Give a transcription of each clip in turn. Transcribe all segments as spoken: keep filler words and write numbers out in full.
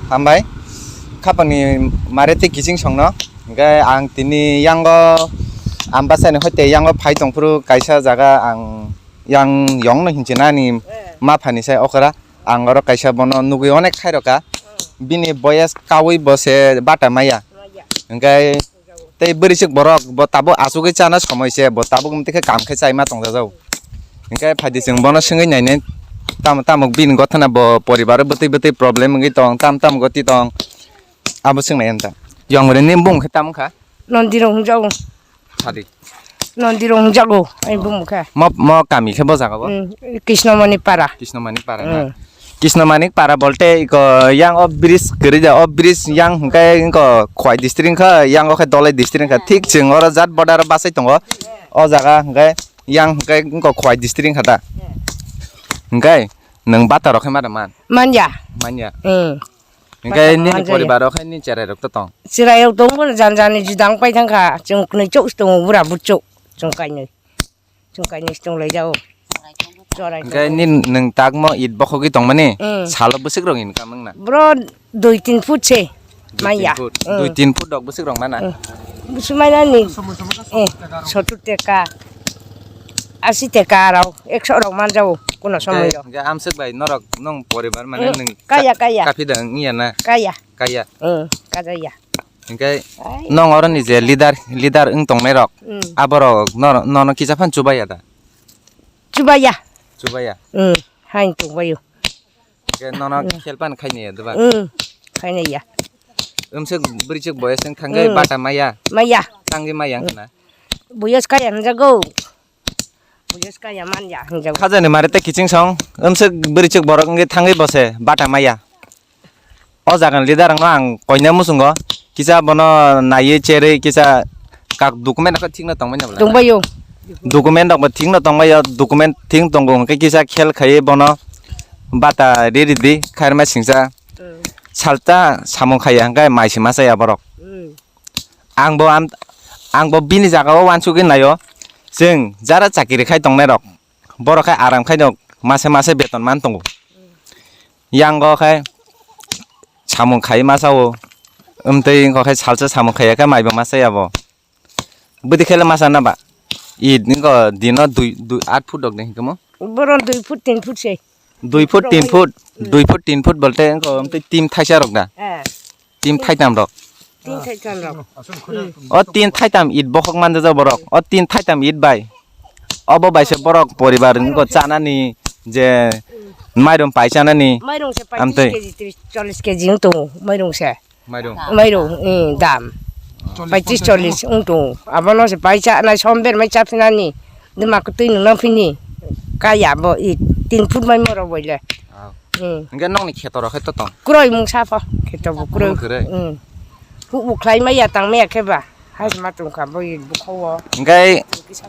Hambai, khapangni mare tei kiching songno. Hingke ang tini yango Ambasani hoite yango phai tongphuru kaisa jaga ang yang yongno hinchina ani ma phani sai okra. Ang oro kaisa bono nugui onek khairokha. Bini boyes kaui bo se bata maya. Hingke tei bwrwichwk borok bo tabuk achugwi chana somoi se, bo tabuk wngtwi khe kam khe chaima tongjajago. Hingke phaidi chwng bono swngwi nainai, tamo tamo bini gothana bo poribaro bwtwi bwtwi problem wngwi tong, tam tam goti tong, abo swngnai wngkha. Yongri ni bumung khe tamo wngkha? Nondirok hwnjago. Sadi. Nondirok hwnjago, ani bumung khe. Mo, mo kami khe bo jaga bo? Mm, Krishnamoni Para. Krishnamoni Para na? Mm. Kisno Manik Para bolte iko yang o bridge kwrwi da, o bridge yang hwnkhe iko Khowai district wngkha, yang o khe Dholai district wngkha. Thik chwng oro jat border o bachai tongo. O jaga hwnkhe yang hwnkhe iko Khowai district wngkha da. Hwnkhe nwng bata rok khe ma da man? Manya. Manya. Hmm. Hwnkhe bata nini manjaya. Poribar o khe nini cherai rok to tong? Cherai rok tongo, jan jani judang pai thangkha. Chwng kwnwi chuk tongo, bura buchuk. Chwng kainwi. Chwng kainwi se tonglaijao. Jorai hwnkhe tonglaijao. Nin nwng takmo it bokhogwi tongmani? Mm. Salo bwswk rok income wngna? Bro, dui tin foot se. Dui tin manya. Foot. Mm. Dui tin foot rok bwswk rok mana? Mm. Bwswk mana ni? Eh, sottur teka, asi teka rok, ekso rok manjao kuno somoyo. Hwnkhe amswk bai norok nong poribar mane, mm, nwng kaya, ka-, kaya. Kaphidang wngya na? Kaya. Kaya. Mm, kajaya. Hingke ai. Nong oroni je leader, leader wng tongnai rok, mm, aborok nor-, nono kisa phan chubaya da? Chubaya. Chubaya? Mm, hain chubaya. Hingke nono, mm, khel pan khainai ya, diba? Mm, khainai ya. Umswk bwrwichwk boyes wng thangwi, mm, bata maya? Maya. Tangwi maya wngkha na? Boyes kaya hwnjago. Boyes kaya manya hwnjago. Khajani mari tei kiching song, umswk bwrwichwk borok wngwi thangwi bose, bata maya. O jaga ni leader rokno ang koina muchungo, kisa bono naiwi cherwi kisa kak document rok thikno tongmani bwla. Tongbaio. Document rok bo thikno tongbaio, document thik tongo hwnkhe kisa khel khaiwi bono bata ri ridi khairma singsa. Mm. Salta samung khaiya hwnkhe mai se masa ya borok. Mm. Ang bo am-, ang bo bini jaga o wansugwi naio, chwng jara chakiri khai tongnai rok. Borok khe aram khaino mase mase beton man tongo. Yango khe samung khai masa o. Amtwi wngkha khe salsa samung khaiya khe maibo masa ya bo. Bwdwi khe le masa na ba? I wngkha dino dui, dui, aat foot rok de hinkhe mo? Boron dui foot, tin foot se. Dui foot, tin foot, dui foot, tin foot bolte wngkha amtwi team thaisa rok da? Eh. Team thaitam rok. Team thaitam rok. Hmm. O team thaitam it bokhok manjak borok. O team thaitam it bai. Obo bai se borok poribar wngkha chanani je mairum pai chanani. Mairum se amtwi paitrish kg, trish, chollish kg wng tongo mairum se. Mairum. Mairum, eh, dam. Chollish paitrish, paitrish chollish wng tongo. Abono se pai chanai som bermai cha phinani. Dima kwtwi nungna phini. Kaya bo it tin foot mai morok boile. Ah. Hmm. Hingke nokni kheto rok hai to tong? Kwrwi mungsa pho, kheto bo kwrwi. Kwrwi. Hmm. Huk bo khlai maya tang maya khe ba. Hai ma tong kha bo i bukha o. Hingke,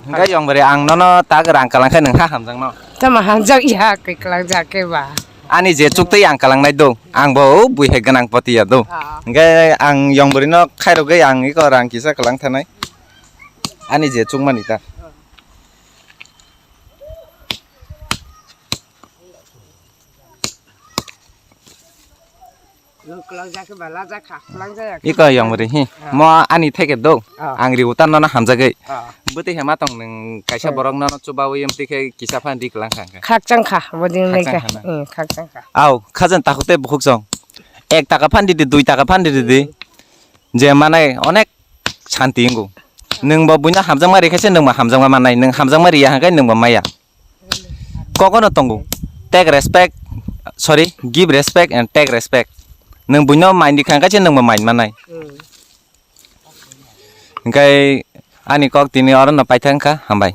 hingke yong bari ang nono tak rang kalang khe nwng ha hamjak no? Tamo hamjak ya, khe kalang jak khe ba. Ani je chuk tei ang kalang nai do. Ang bo bui hai gwnang poti ya do. Ah. Hingke ang yong bari no khai rogwi ang iko rang kisa kalang thanai. Ani je chuk mani ta. Nwng kwlangjak khe ba lajak kha, kwlangjaya khe. Iko yong bwrwi hi. Ah. Mo ani theke do. Ah. Ang ri utan nono hamjagwi. Ah. Bwtwi hema tong nwng kaisa, hmm, borok nono chubawi amtwi khe kisa phan ri kwlang kha. Khakchang kha, bo din khakchang kha. Hmm, khakchang kha. Au, khajan takhuk tei bukhuk chong. Ek taka phan ridi, dui taka phan ridi. Hmm. Je manai onek santi wngo. Nwng bo buino hamjakma rikhe se nwng bo hamjakma mannai, nwng hamjakma riya hwnkhe nwng bo maya. Kokono tongo. Take respect, sorry, give respect and take respect. Nwng buino mind rikha hwnkhe se nwng bo mind mannai. Hmm. Hwnkhe ani kok tini orono paithak wngkha, hambai.